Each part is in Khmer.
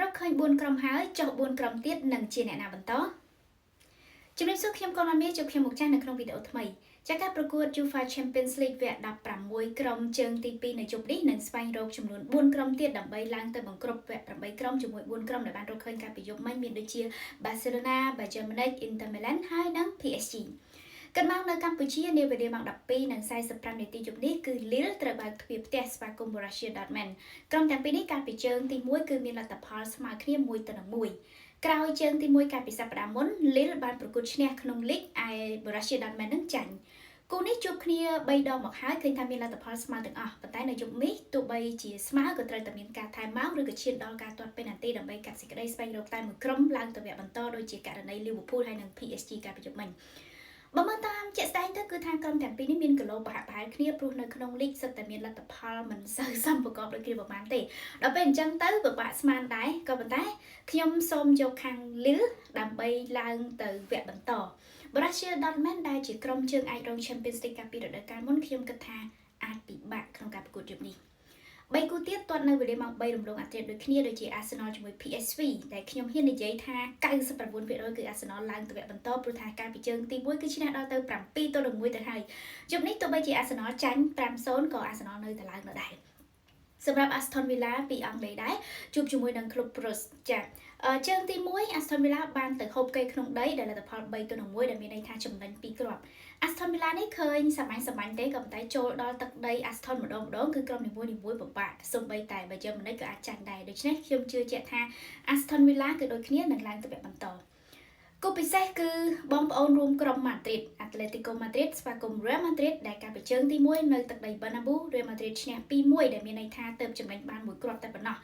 រកឃើញ4ក្រុមហើយចុះ4ក្រុមទៀតនឹងជាអ្នកណាបន្តជំរាបសួរខ្ញុំកូនម៉ាមីជួបខ្ញុំមកចាស់នៅក្នុងវីដេអូថ្មីចាការប្រកួត UEFA Champions League វគ្គ16ក្រុមជើងទី2នៅយប់នេះនឹងស្វែងរកចំនួន4ក្រុមទៀតដើម្បីឡើងទៅបង្គ្រប់វគ្គ8ក្រុមជាមួយ4ក្រុមដែលបានរកឃើញកាលពីយប់មិញមានដូចជា Barcelona, Bayern Munich, Inter Milan ហើយនិង PSG គិតមកនៅកម្ពុជានាវេលាម៉ោង12:45នាទីយប់នេះគឺ Lille ត្រូវបើកទ្វារផ្ទះស្វាគមន៍ Borussia Dortmund ក្រុមទាំងពីរនេះកាលពីជើងទី1គឺមានលទ្ធផលស្មើគ្នា1-1ក្រោយជើងទី1កាលពីសប្តាហ៍មុន Lille បានប្រកួតឈ្នះក្នុងលីកឯ Borussia Dortmund នឹងចាញ់គូនេះជួបគ្នា3ដងមកហើយឃើញថាមានលទ្ធផលស្មើទាំងអស់ប៉ុន្តែនៅយប់នេះទោះបីជាស្មើក៏ត្រូវតែមានការថែមម៉ោងឬក៏ឈានដល់ការទាត់ពេណាល់ទីដើម្បីកាត់សេចក្តីស្វែងរកតែមួយក្រុមឡើងទៅវគ្គបន្តដូចជាករណី Liverpool ហើយនិង PSG កាលពីយប់មិញបើមើលតាមជាក់ស្ដែងទៅគឺថាក្រុមទាំងពីរនេះមានគីឡូប្រហាក់ប្រហែលគ្នាព្រោះនៅក្នុងលីកសុទ្ធតែមានលទ្ធផលមិនសូវសមប្រកបដូចគ្នាប្រហែលទេដល់ពេលអញ្ចឹងទៅពិបាកស្មានដែរក៏ប៉ុន្តែខ្ញុំសូមយកខាង Lille ដើម្បីឡើងទៅវគ្គបន្ត Borussia Dortmund ដែលជាក្រុមជើងឯករង Champions League កាលពីរដូវកាលមុនខ្ញុំគិតថាអាចពិបាកក្នុងការប្រកួតយប់នេះបីគូទៀតទាត់នៅវេលាម៉ោង3រំលងអាធ្រាត្រដូចគ្នាដូចជា Arsenal ជាមួយ PSV ដែលខ្ញុំហ៊ាននិយាយថា99%គឺ Arsenal ឡើងទៅវគ្គបន្តព្រោះថាកាលពីជើងទី1គឺឈ្នះដល់ទៅ7-1ទៅហើយយប់នេះទោះបីជា Arsenal ចាញ់5-0ក៏ Arsenal នៅតែឡើងដដែលសម្រាប់ Aston Villa ពីអង់គ្លេសដែរជួបជាមួយនឹង Club Brugge ចាជើងទី1 Aston Villa បានទៅហូបគេក្នុងដីដែលលទ្ធផល3-1ដែលមានន័យថាចំណេញ2គ្រាប់ Aston Villa នេះឃើញសាមញ្ញសាមញ្ញទេក៏ប៉ុន្តែចូលដល់ទឹកដី Aston ម្ដងម្ដងគឺក្រុមនីមួយៗពិបាកសូម្បីតែបើយើងមិនក៏អាចចាញ់ដែរដូច្នេះខ្ញុំជឿជាក់ថា Aston Villa គឺដូចគ្នានឹងឡើងទៅវគ្គបន្តគូពិសេសគឺបងប្អូនរួមក្រុមម៉ាឌ្រីត Atletico Madrid ស្វាគមន៍ Real Madrid ដែលកាលពីជើងទី1នៅទឹកដី Bernabeu Real Madrid ឈ្នះ2-1ដែលមានន័យថាទៅចំណេញបានមួយគ្រាប់តែប៉ុណ្ណោះ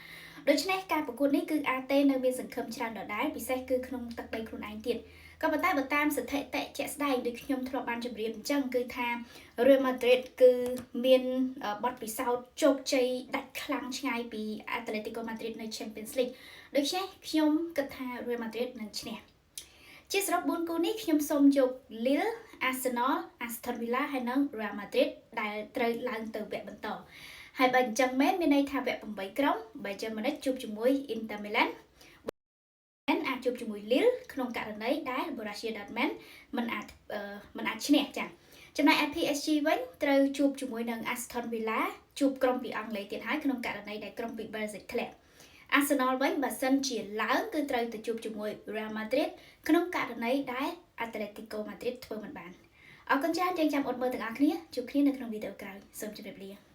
ដូច្នេះការប្រកួតនេះគឺ AT នៅមានសង្ឃឹមច្រើនដដែលពិសេសគឺក្នុងទឹកដីខ្លួនឯងទៀតក៏ប៉ុន្តែបើតាមស្ថិតិជាក់ស្ដែងដូចខ្ញុំធ្លាប់បានជម្រាបអញ្ចឹងគឺថា Real Madrid គឺមានបទពិសោធន៍ជោគជ័យដាច់ខ្លាំងឆ្ងាយពី Atletico Madrid នៅ Champions League ដូច្នេះខ្ញុំគិតថា Real Madrid នឹងឈ្នះជាសរុប4គូនេះខ្ញុំសូមយក Lille, Arsenal, Aston Villa ហើយនិង Real Madrid ដែលត្រូវឡើងទៅវគ្គបន្តហើយបើអញ្ចឹងមែនមានន័យថាវគ្គ8ក្រុម Bayern Munich ជួបជាមួយ Inter Milan អាចជួបជាមួយ Lille ក្នុងករណីដែល Borussia Dortmund មិនអាចឈ្នះចា៎ចំណែកឯ PSG វិញត្រូវជួបជាមួយនឹង Aston Villa ជួបក្រុមពីអង់គ្លេសទៀតហើយក្នុងករណីដែលក្រុមពី Belgium ធ្លាក់ Arsenal វិញបើសិនជាឡើងគឺត្រូវទៅជួបជាមួយ Real Madrid ក្នុងករណីដែល Atletico Madrid ធ្វើមិនបានអរគុណច្រើនយើងចាំអត់មើលទាំងអស់គ្នាជួបគ្នានៅក្នុងវីដេអូក្រោយសូមជម្រាបលា។